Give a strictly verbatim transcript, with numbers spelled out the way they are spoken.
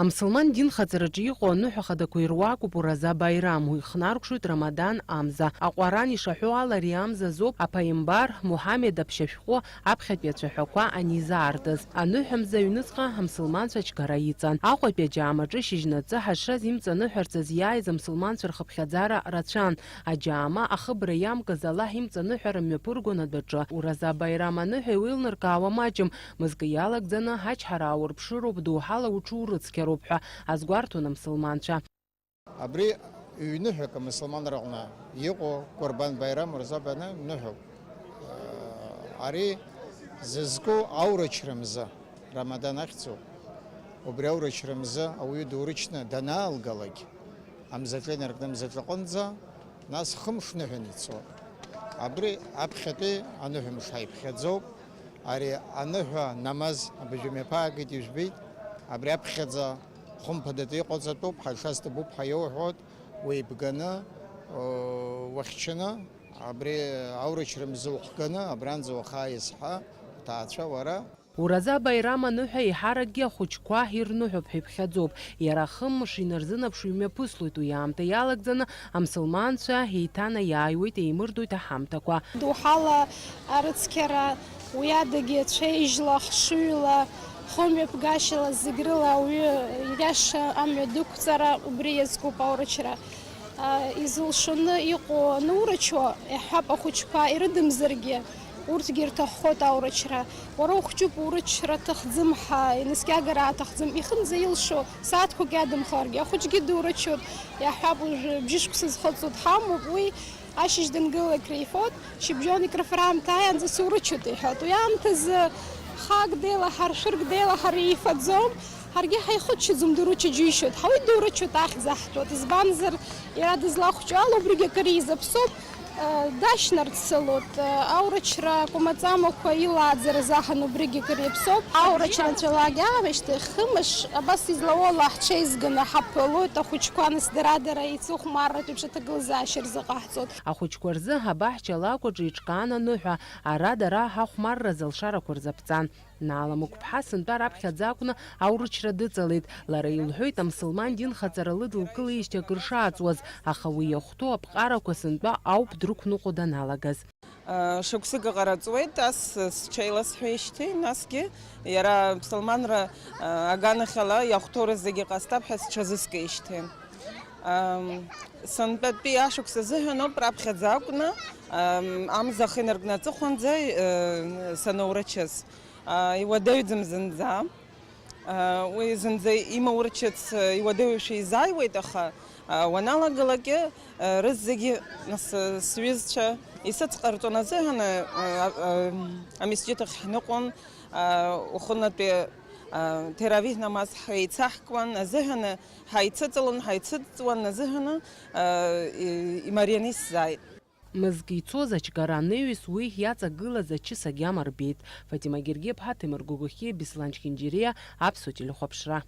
Амсылман динхаҵараҿы иҟоу аныҳәа хадақәа ируакуп Ураза Баирам, уи ихнаркәшоит Рамадан амза. Аҟәаран ишаҳәо ала, ари амза азоуп аԥаимбар Муҳамед аԥшьашәҟәы аԥхьатәи ацәаҳәақәа анизаартыз. Аныҳәамза аҩныҵҟа амсылманцәа ачгара иҵан. Аҟәатәи аџьаамаҿы шьыжьнаҵы ҳашаз имҵаныҳәарц азы иааиз амсылманцәа рхыԥхьаӡара рацәан. Аџьаама ахыбра иамкыз Аллаҳ имҵаныҳәара мҩаԥыргон адәаҿы. Ураза Баирам аныҳәа иуеилнаркаауа маҷым, мызкы иалагӡаны ачҳара аурԥшыроуп, доуҳала уҽурыцқьароуп ҳәа азгәарҭон амсылманцәа. Абри ҩныҳәак амсылманраҟны иҟоу Кәырбан Баирам Ураза Баирам ныҳәоуп. Ари зызку аурычра мза, Рамадан ахьӡуп. Убри аурычра мза ауаҩы дурычны данаалгалак, амзаҿа инаркны амзаҿаҟынӡа, нас хымш ныҳәан ицо. Абри аԥхьатәи аныҳәамш ҳаиԥхьаӡоуп. Ари аныҳәа намаз абыржәы мҩаԥаагеит, ижәбеит. Абри аԥхьаӡа хымԥадатәы иҟаҵатәуп, ҳаиша сҭабуп ҳәа иоуҳәоит, уеибганы, о, уахьчаны, абри аурычра мзы ухганы, абранӡа уаха иазҳа, уҭаацәа уара. Ураза Баирам аныҳәа еиҳаракгьы ахәыҷқәа ирныҳәоуп ҳәа иԥхьаӡоуп. Иара хымш инарзынаԥшуа имҩаԥыслоит, уи аамҭа иалагӡаны амсылманцәа еиҭанаиааиуеит, еимырдоит аҳамҭақәа. Доуҳала арыцқьара, уи адагьы цәеижьла, хшыҩла, хымҩаԥгашьала зегь рыла ауаҩы ириаша амҩа дықәҵара, убри иазкуп аурычра. А, изылшоны иҟоу анурычуа, иаҳҳәап, ахәыҷқәа ирыдымзаргьы, урҭгьы ирҭаххоит аурычра. Уара ухәҷуп, урычра аҭахӡам ҳәа, инаскьагара аҭахӡам, ихынӡа илшо, сааҭқәак иадымхаргьы, ахәыҷгьы дурычуеит, иаҳҳәап, уажәы бжьышықәса зхыҵуа дҳамоуп, уи ашьыжь дангылак реифоит, шьыбжьон икрыфара аамҭа ааиаанӡа сурычуеит, иҳәоит. Уи аамҭазы хаак деилаҳар, шәырк деилаҳар еифаӡом, ҳаргьы ҳаихыччаӡом, дурыча џьишьоит, ҳа уи дурычоит ахьӡ аҳҭоит, избанзар, иара дызлахәҷу ала убригьы акыр изаԥсоуп, э, дашьнарцалоит, э, аурычра кәамаҵамақәа илааӡаразы аҳан убригьы акыр иаԥсоуп. Аурычра анцәалак иаамышьҭахь, хымш абас излауала ҳҽеизганы ҳаԥылоит, ахәыҷқәа нас дара-дара еицыхәмарратә еиԥш аҭагылазаашьа рзыҟаҳҵоит. Ахәыҷқәа рзы абаҳча алакәаҿы иҿкаан аныҳәа, ара дара ҳахәмарразы алшарақәа рзаԥҵан. Наала Мықәԥҳа сынтәа раԥхьаӡа акәны аурычра дыҵалеит. Лара илҳәоит, амсылман динхаҵара лыдылкылеижьҭеи акыр шааҵуаз, аха уи иахәҭоу аԥҟарақәа сынтәа ауп дрықәныҟәо даналагаз. Шықәсык аҟара ҵуеит, ас сҽеиласҳәеижьҭеи, насгьы иара аԥсылманра аганахьала иахәҭоу рызегьы ҟасҵап ҳәа сҽазыскижьҭеи. Сынтәатәи ашықәс азыҳәаноуп раԥхьаӡа акәны амза ахы инаркны аҵыхәанӡа саноурычыз. Иуадаҩӡам зынӡа. Уи зынӡа имоурчыц иуадаҩушәа изааиуеит, аха уаналагалакгьы рызегьы, нас, сҩызцәа исыцҟарҵон азыҳәан, амесџьит ахь ҳныҟәон, уахынлатәи ҭеравиҳ намаз ҳеицаҳкуан азыҳәан, ҳаицыҵалон, ҳаицыҵуан азыҳәан, имарианы исзааит. Мызкы ицоз ачгара анаҩс уи иаҵагылаз ачыс агьама рбеит. Фатима Гергиаԥҳа, Ҭемыр Гогохиа, Беслан Чхинџьириа, Аԥсуа телехәаԥшра.